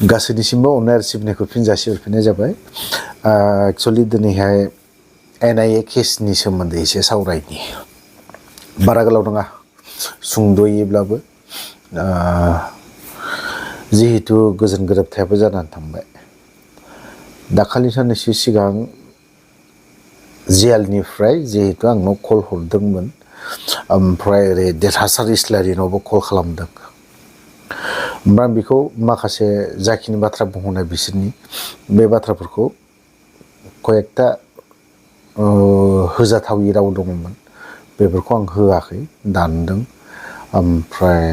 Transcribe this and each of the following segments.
गासैनिसिमबो अननाय आरो सिबिनायखौ फिन जासिहरफिननाय जाबाय। एक्सुअलि दिनैहाय NIA केसनि सोमोन्दै एसे सावरायनि। बारा गोलाव नङा, सुंद'यैब्लाबो जिहेतु गोजोन गोरोबथायाबो जानानै थांबाय। दाखालि साननैसो सिगां जेलनिफ्राय जिहेतु आंनाव कल हरदोंमोन, ओमफ्राय ओरै देरहासार इस्लारिनावबो कल खालामदों। ओमफ्राय बेखौ माखासे जाखिनि बाथ्रा बुंहरनाय बिसोरनि बे बाथ्राफोरखौ कयेकथा होजाथावि राव दङमोन, बेफोरखौ आं होआखै, दानदों। ओमफ्राय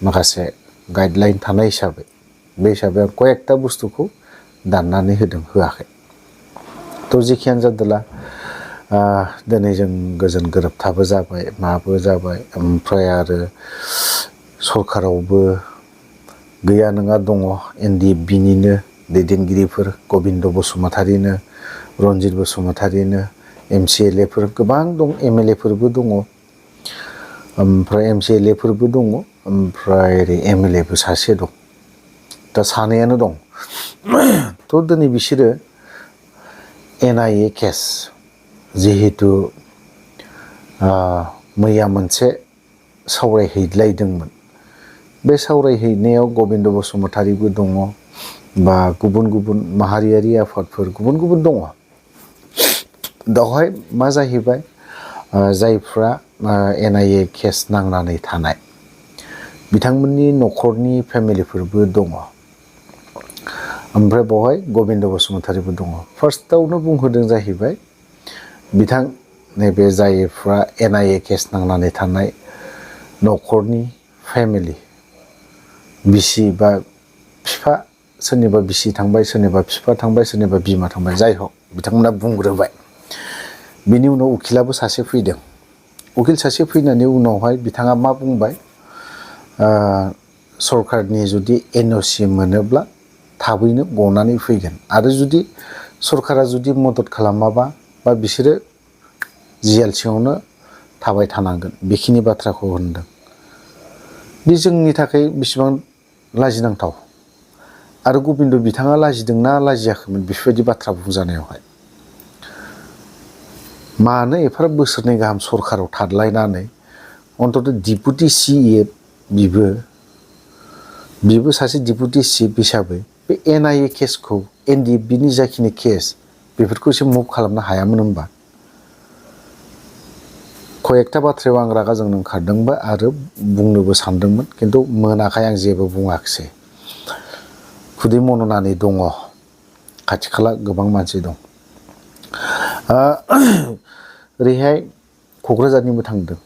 माखासे गाइडलाइन थानाय हिसाबै बे हिसाबै आं कयेकथा बुस्थुखौ दाननानै होआखै। थ' जेखियानो जादोला दिनै जों गोजोन गोरोबथाबो जाबाय, माबो जाबाय। ओमफ्राय आरो सरकारावबो गैया नङा दङ। NDFBनिनो दैदेनगिरिफोर गबिन्द बसुमतारीनो, रनजित बसुमतारीनो, MCLAफोर गोबां दं, MLAफोरबो दङ। ओमफ्राय MCLAफोरबो दङ, ओमफ्राय ओरै MLAबो सासे दं। दा सानैयानो दं। थ' दिनै बिसोरो NIA केस जिहेतु मैया मोनसे सावरायहैलायदोंमोन। बे सावरायहैनायाव गबिन्द बसुमतारीबो दङ, बा गुबुन गुबुन माहारियारि आफादफोर गुबुन गुबुन दङ। बेवहाय मा जाहैबाय, जायफ्रा NIA केस नांनानै थानाय बिथांमोननि न'खरनि फेमिलिफोरबो दङ। ओमफ्राय बेवहाय गबिन्द बसुमतारीबो दङ। फार्स्टआवनो बुंहोदों जाहैबाय, बिथां नैबे जायफ्रा NIA केस नांनानै थानाय न'खरनि फेमिलि, बिसि बा बिफा, सोरनिबा बिसि थांबाय, सोरनिबा बिफा थांबाय, सोरनिबा बिमा थांबाय, जाय हक बिथांमोना बुंग्रोबाय। बिनि उनाव उखिलाबो सासे फैदों। उखिल सासे फैनायनि उनावहाय बिथाङा मा बुंबाय, सरकारनि जुदि NOC मोनोब्ला थाबैनो गनानै फैगोन, आरो जुदि सरकारा जुदि मदद खालामाबा बा बिसोरो जेल सिङावनो थाबाय थानांगोन, बेखिनि बाथ्राखौ होनदों। बे जोंनि थाखाय बेसेबां लाजिनांथाव। आरो गबिन्द बिथाङा लाजिदोंना लाजियाखैमोन बेफोरबायदि बाथ्रा बुंजानायावहाय? मानो एफाराब बोसोरनै गाहाम सरकाराव थादलायनानै अन्तत डिपुटि CA बिबो सासे डिपुटि चिफ हिसाबै बे NIA केसखौ, NDFBनि जाखिनि केस बेफोरखौ एसे मुभ खालामनो हायामोन होनबा? कयेकथा बाथ्रायाव आं रागा जोंनो ओंखारदोंबो आरो बुंनोबो सानदोंमोन, खिन्थु मोनाखाय आं जेबो बुङाखिसै। खुदै मन'नानै दङ, खाथि खाला गोबां मानसि दं। ओरैहाय क'क्राझारनिबो थांदों।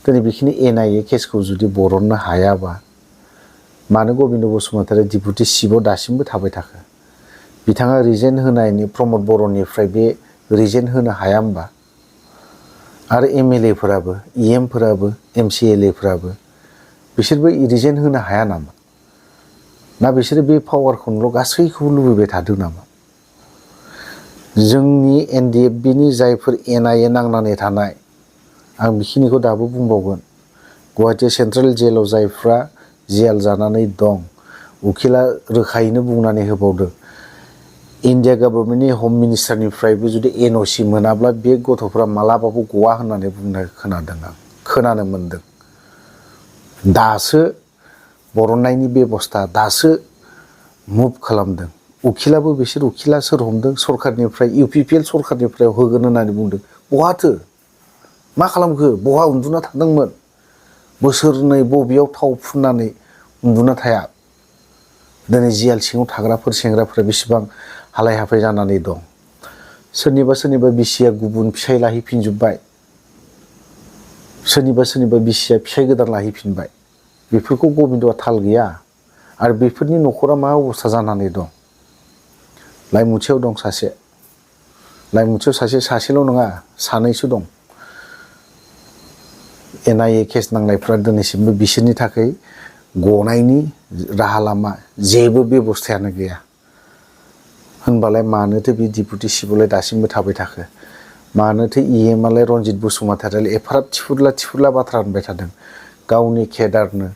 दिनै बेखिनि NIA केसखौ जुदि बरननो हायाबा, मानो गबिन्द बसुमतारी डिपुटि चिफआव दासिमबो थाबाय थाखो? बिथाङा रिजेन होनायनि, प्रमद बर'निफ्राय बे रिजेन होनो हाया होमबा? आरो MLAफोराबो, EMफोराबो, MCLAफोराबो बिसोरबो रिजेन होनो हाया नामा? ना बिसोरो बे पावारखौल' गासैखौबो लुबैबाय थादों नामा? जोंनि NDFBनि जायफोर NIA नांनानै थानाय, आं बेखिनिखौ दाबो बुंबावगोन, गुवाहाटि सेन्ट्रेल जेलाव जायफ्रा जेल जानानै दं, उखिला रोखायैनो बुंनानै होबावदों, इन्डिया गभर्नमेन्टनि हम मिनिस्टारनिफ्रायबो जुदि NOC मोनाब्ला बे गथ'फ्रा मालाबाबो गवा होननानै बुंनाय खोनादों, आं खोनानो मोनदों। दासो बरननायनि बेबस्था, दासो मुभ खालामदों। उखिलाबो, बिसोर उखिला सोर हमदों? सरकारनिफ्राय, UPPL सरकारनिफ्राय होगोन होननानै बुंदों। बहाथो? मा खालामखो? बहा उन्दुना थादोंमोन? बोसोरनै बबेयाव थाव फुननानै उन्दुना थाया? दिनै जेल सिङाव थाग्राफोर सेंग्राफोरा बेसेबां हालाय हाफाय जानानै दं। सोरनिबा बिसिया गुबुन फिसाय लाहैफिनजोब्बाय, सोरनिबा बिसिया फिसाय गोदान लाहैफिनबाय। बेफोरखौ गबिन्दआ थाल गैया। आरो बेफोरनि न'खरा मा अबस्था जानानै दं? लाइमुथियाव दं सासे, लाइमुथियाव सासेल' नङा, सानैसो दं। NIA केस नांनायफ्रा दिनैसिमबो बिसोरनि थाखाय गनायनि राहा लामा जेबो बेबस्थायानो गैया। होनबालाय मानोथो बे डिपुटि चिफआवलाय दासिमबो थाबाय थाखो? मानोथो EMआलाय रनजित बसुमतारीयालाय एफाराब थिफुरला बाथ्रा होनबाय थादों? गावनि केडारनो,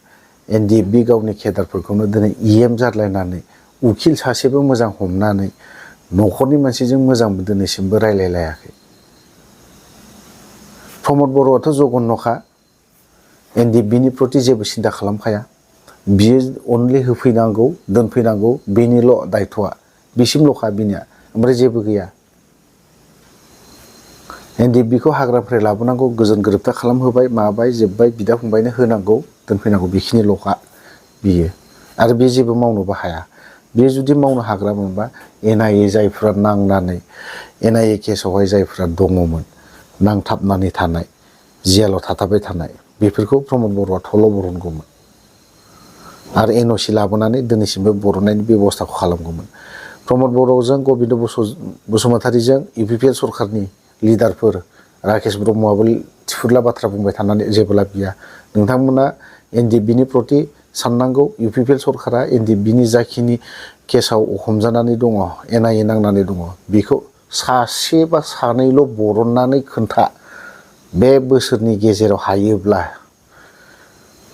NDFB गावनि केडारफोरखौनो दिनै EM जादलायनानै उखिल सासेबो मोजां हमनानै न'खरनि मानसिजों मोजांबो दिनैसिमबो रायलायलायाखै। प्रमद बर'आथ' जघन्यखा, एनडिएफबिनि प्रति जेबो सिन्था खालामखाया। बियो अनलि होफैनांगौ दोनफैनांगौ बेनिल' दायथ'आ, बिसिमल'खा बिनिया, ओमफ्राय जेबो गैया। एनडिएफबिखौ हाग्रानिफ्राय लाबोनांगौ, गोजोन गोरोबथा खालामहोबाय, माबाय जोब्बाय, बिदा फंबायनो होनांगौ, दोनफैनांगौ, बेखिनिल'खा बियो। आरो बे जेबो मावनोबो हाया। बे जुदि मावनो हाग्रा मोनबा एनआइए जायफ्रा नांनानै एनआइए केसआवहाय जायफ्रा दङमोन नांथाबनानै थानाय, जेलाव थाथाबबाय थानाय, बेफोरखौ प्रमद बर'आ थल' बरनगौमोन आरो एनअसि लाबोनानै दिनैसिमबो बरननायनि बेब'स्थाखौ खालामगौमोन। प्रमद बर'जों गबिन्द बसुमतारीजों इउपिपिएल सरकारनि लिडारफोर राकेश ब्रह्मआबो थिफुरला बाथ्रा बुंबाय थानानै जेबो लाब गैया। नोंथांमोना एनडिएफबिनि प्रति साननांगौ। इउपिपिएल सरकारा एनडिएफबिनि जाखिनि केसआव हमजानानै दङ, एनआइए नांनानै दङ, बेखौ सासे बा सानैल' बरननानै खोन्था। बे बोसोरनि गेजेराव हायोब्ला,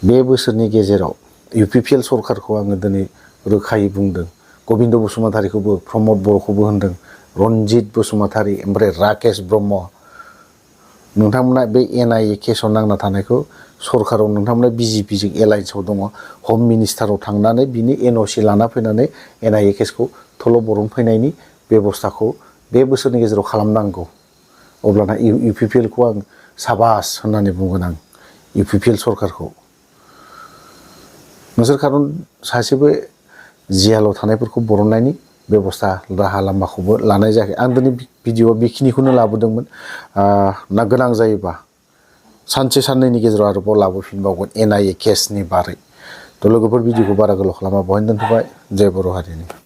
बे बोसोरनि गेजेराव इउपिपिएल सरकारखौ आङो दिनै रोखायै बुंदों, गबिन्द बसुमतारीखौबो, प्रमद बर'खौबो होनदों, रन्जित बसुमतारी, ओमफ्राय राकेश ब्रह्म, नोंथांमोना बे एनआइए केसआव नांना थानायखौ सरकाराव नोंथांमोना बिजेपिजों एलायन्सआव दङ, हम मिनिस्टाराव थांनानै बिनि एनअसि लाना फैनानै एनआइए केसखौ थल' बरनफैनायनि बेब'स्थाखौ बे बोसोरनि गेजेराव खालामनांगौ। अब्लाना इउपिपिएलखौ आं साबास होननानै बुंगोन आं इउपिपिएल सरकारखौ। नोंसोर खारन सासेबो जेलाव थानायफोरखौ बरननायनि बेब'स्था राहा लामाखौबो लानाय जायाखै। आं दिनै भिडिअ'आव बेखिनिखौनो लाबोदोंमोन। ना गोनां जायोबा सानसे साननैनि गेजेराव आरोबाव लाबोफिनबावगोन एनआइए केसनि बारै। थ' लोगोफोर भिडिअ'खौ बारा गोलाव खालामा, बहायनो दोनथ'बाय। जय बर' हारिनि।